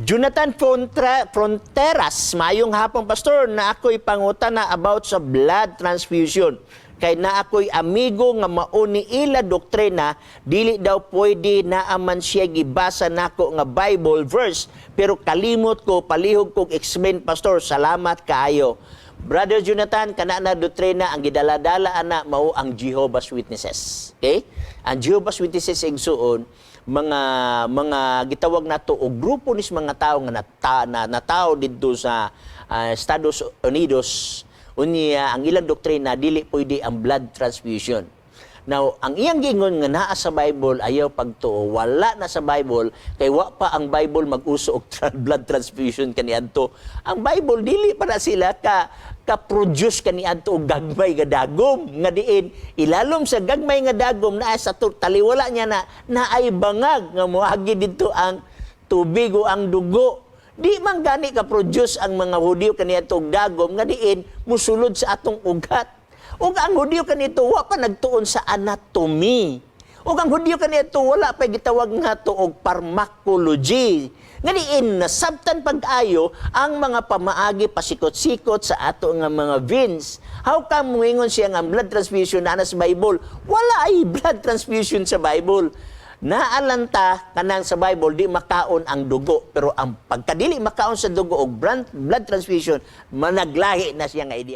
Jonathan Fronteras, "Mayong hapon, Pastor, na ako'y pangutana about sa blood transfusion. Kay na ako'y amigo nga mao ni ila doktrina, dili daw pwede. Naaman siya gibasa nako nga Bible verse pero kalimot ko. Palihog kog explain, Pastor. Salamat kaayo." Brother Jonathan, kana na doktrina ang gidala-dala ana mao ang Jehovah's Witnesses. Okay? Ang Jehovah's Witnesses, igsuon, mga gitawag nato og grupo nis mga tao nga natao didto sa Estados Unidos. Unya ang ilang doktrina, dili pwede ang blood transfusion. Now, ang iyang giingon nga naa sa Bible, ayaw pagtuo, wala na sa Bible kay wa pa ang Bible mag-uso og blood transfusion kaniadto. Ang Bible, dili pa na sila ka produce kaniadto og gagmay nga dagom nga diin ilalom sa gagmay nga dagom naa sa taliwala niya na naay bangag nga moagi didto ang tubig o ang dugo. Di man gani ka produce ang mga Hudyo kaniadto og dagom nga diin musulod sa atong ugat. Ug ang Hudyo kanito wa pa nagtuon sa anatomy. Ug ang Hudyo kanito wala pa gitawag nga to og pharmacology. Nga diin nasabtan pag-ayo ang mga pamaagi pasikot-sikot sa ato nga mga veins. How come moingon siya nga ang blood transfusion naa na sa Bible? Wala ay blood transfusion sa Bible. Naalanta kanang sa Bible di makaon ang dugo, pero ang pagkadili makaon sa dugo og blood transfusion, managlahi na siya nga idea.